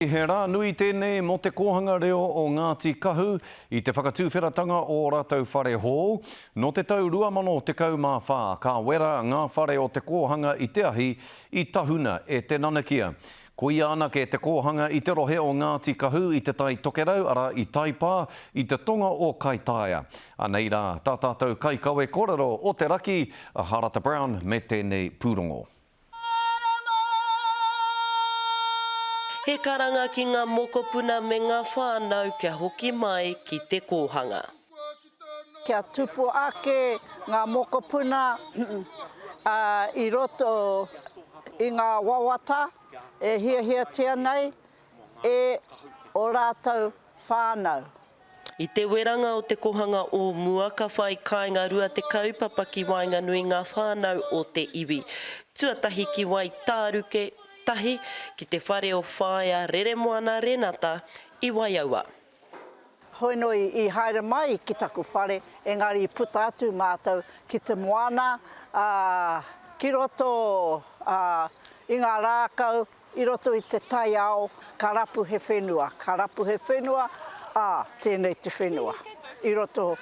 He rā nui tēnei mō Te Kōhanga Reo o Ngāti Kahu i te whakatuwheratanga o ō rātou whare hou. Nō te tau 2014 ka wera ngā whare o te kōhanga i te ahi i tahuna e te nanakia. Koia anake te kōhanga i te rohe o Ngāti Kahu i Te Tai Tokerau, arā i Taipā, i te tonga o Kaitaia. Anei rā tā tātou kaikawe kōrero o te raki, a Harata Brown me tēnei pūrongo. He karanga ki ngā mokopuna me ngā whānau kia hoki mai ki te kōhanga. Kia tupu ake ngā mokopuna i roto i ngā wawata e hiahiatia nei e ō rātou whānau. I te weranga o te kohanga o mua ka whai kāinga 20 papa ki waenganui ngā whānau o te iwi. Tuatahi ki Waitāruke, tahi ki te whare o Whaea Reremoana Renata i Waiaua. Hoenoi i haere mai ki taku whare, engari i puta atu mātou ki te moana, ā, ki roto, ā, i ngā rākau, I roto i te taiao, ka rapu he whenua, ka rapu he whenua, ā, tēnei te whenua. I roto,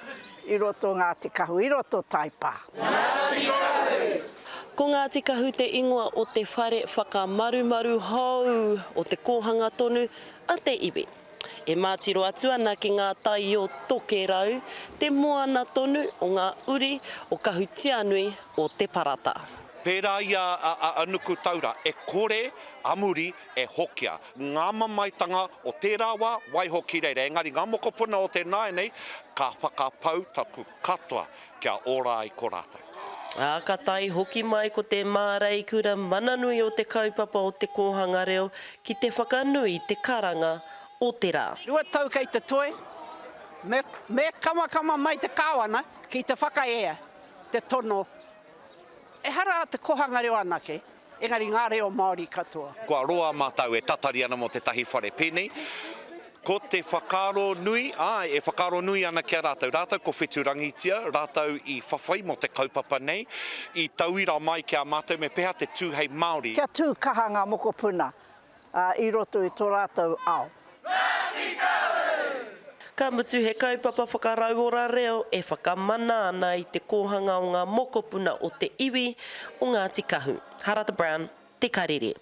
i roto Ngāti Kahu, i roto Taipā. Ngāti Kahu! Ko Ngāti Kahu te ingoa o te whare whakamarumaru hou o te kōhanga tonu a te iwi. E mātiro atu ana ki ngā tai o Tokerau, te moana tonu o ngā uri o Kahutianui o Te Parata. Pērā i a Nukutaura, e kore a muri e hokia. Ngā mamaetanga o tērā wā, waiho ki reira. Engari ngā mokopuna o te nāianei, ka whakapau taku katoa kia ora ai ko rātou. Ā, ka tae hoki mai ko te māreikura mananui o te kaupapa o te kōhanga reo ki te whakanui te karanga o te rā. 2 tau kei te toe, me, me kamakama mai te Kāwana ki te whakaea te tono. Ehara te kohanga reo anake, engari ngā reo Māori katoa. Kua roa mātou e tatari ana mō tētahi whare pēnei. Ko te whakaaro nui, āe, e whakaaro nui ana ki a rātou. Rātou ko Wheturangitia, rātou i whawhai mō te kaupapa nei, i tauira mai ki a mātou me pēhea te tū hei Māori. Kia tū kaha ngā mokopuna i roto i tō rātou ao. Ka mutu he kaupapa whakarauora reo e whakamana ana i te kōhanga o ngā mokopuna o te iwi o Ngāti Kahu. Harata Brown, Te Karere.